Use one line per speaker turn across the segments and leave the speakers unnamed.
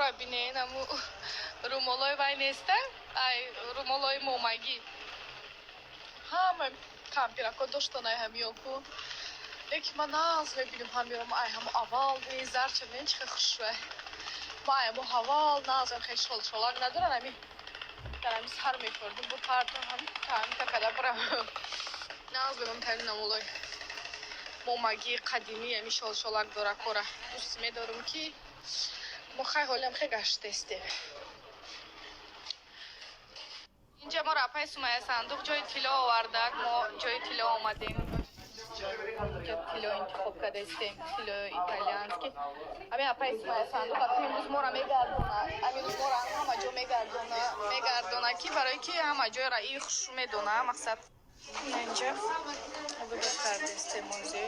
Румолора бинен, аму румолои вай неста, ай румолои момагӣ. Ҳама кампирако доштанай ҳамиёку. Леки ман нағз мебинам ҳамиёрам, ай ҳамо аввал зарча бинен, чӣ хел хушрӯй. Ма ай ҳамо ҳавал нағзам, хел шолшолак надоран, ами дар ами сар мефордим, бо партон ҳами такада барам. Нағз бинам тари намолой момагии қадимӣ, ами шолшолак дора кора. Дӯст медорам, ки мо хай ҳолиам хе гаштестем. Инҷа моро апаи Сумая сандуқ ҷои тилло овардак, мо ҷои тилло омадем. Инҷа тилло интихоб кардастем, тилло итальянский. Ами апаи Сумая сандуқ апа имрӯз моро мегардона, ами рӯз моро ҳама ҷо мегардона, мегардона, ки барои ки ҳама ҷойро и хуш медона, мақсад. Инҷа выбор кардастем ози.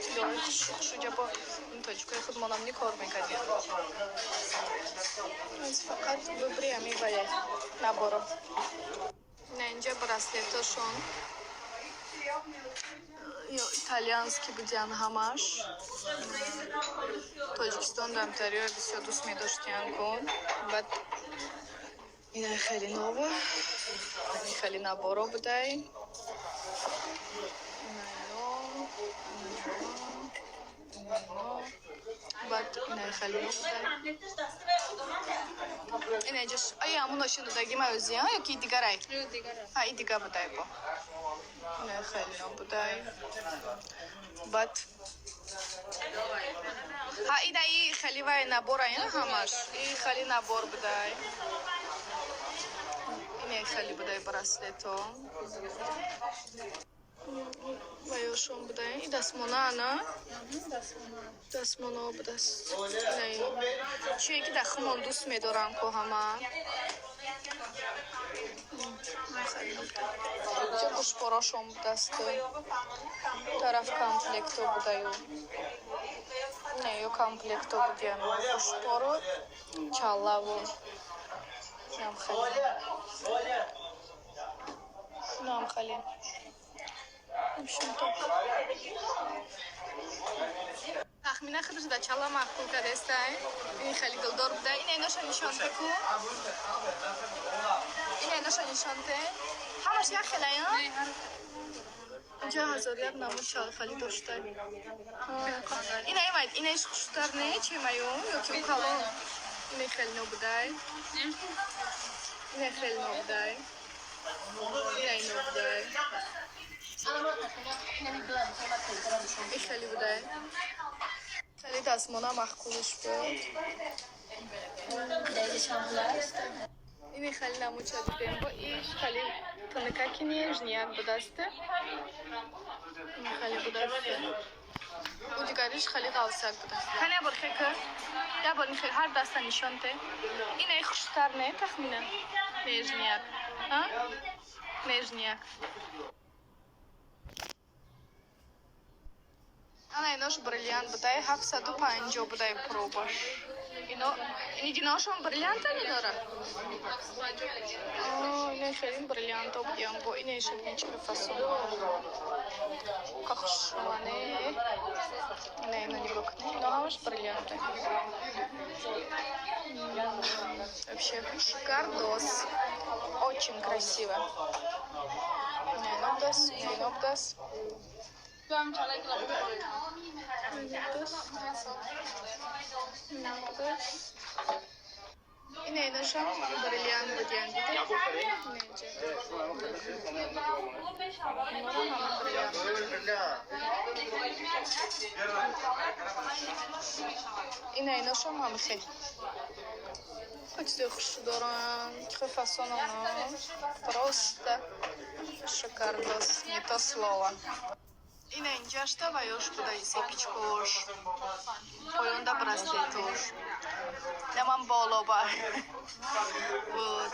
Тиллои хушу хушу ҷа бо тоҷикои худмонам ни кор мекардем. Аз фақат выбори ами вая наборо. На инҷа браслетошон ё итальянский будян ҳамаш. Тоҷикистон дамтариё бисёр дӯст медоштиян кун. Баъд ина хеле нова, хеле наборо будай. Ина ино, ино, баъд ина хеле будай. Ина инҷа ай ҳамун ошинодаги маёзия ё ки дигарай? Ҳа, и дига будай бо. Ина хеле но будай. Баъд ҳа, ина и хеле вай набора, ина ҳамаш. И хеле набор будай. Ина хеле будай браслето. Ваёшон будай. И дастмона ана? Дастмоно будаст. Чие ки дар хумон дӯст медорам ко ҳама. Инҷа гӯшпорошон будаст. Тараф комплекто будаю. Не, ё комплекто будиян. Гӯшпору чаллаву. Инам хеле. Инам хеле. В общем-то. Тахмина худаш да чала маъқул кардестай. Ин хеле гулдор буда. Ина иноша нишон ку. Ина иноша нишон те. Ҳамаш як хелая? Инҷа ҳазор як намуд чалхали доштай. Ина имайд, ина иш хуштар не, чемаю, ё ки калон. Ина хеле нобудай. Ина хеле нобудай. Ина нобудай. И хеле будай. Хеле дастмона маъқулш буд. Ини хеле намуча дидем бо иш хеле тонакаки нежняк будасте. Ини хеле будасте. У дигариш хеле ғавсак буда. Кани ябор хека? Ябор нихел ҳар даста нишон те. Ина и хуштар не тахмина? Нежняк. А? Нежняк. Ана инош бриллиант будай, 750 будай пробаш. Ино ини диношон бриллианта недора? Ино хеле бриллианто будиам бо ине шабин чӣ фасон. Кахшмане. Ина ино нигоҳ кунед. Ино ҳамаш бриллианте. Вообще шикардос. Очень красиво. Ина ино будас, ина ино будас. Ина иношам бриллиант будиян, дида? Ина инҷа. Инора ҳама бриллиант. Ина иношам ҳама хел. Чизои хушрӯ доранд, чӣ хел фасонано. Просто шикардос, не то слово. Ина инҷашта ваёш будай сепичкош. Поёнда браслетош. Наман боло ба. Вот.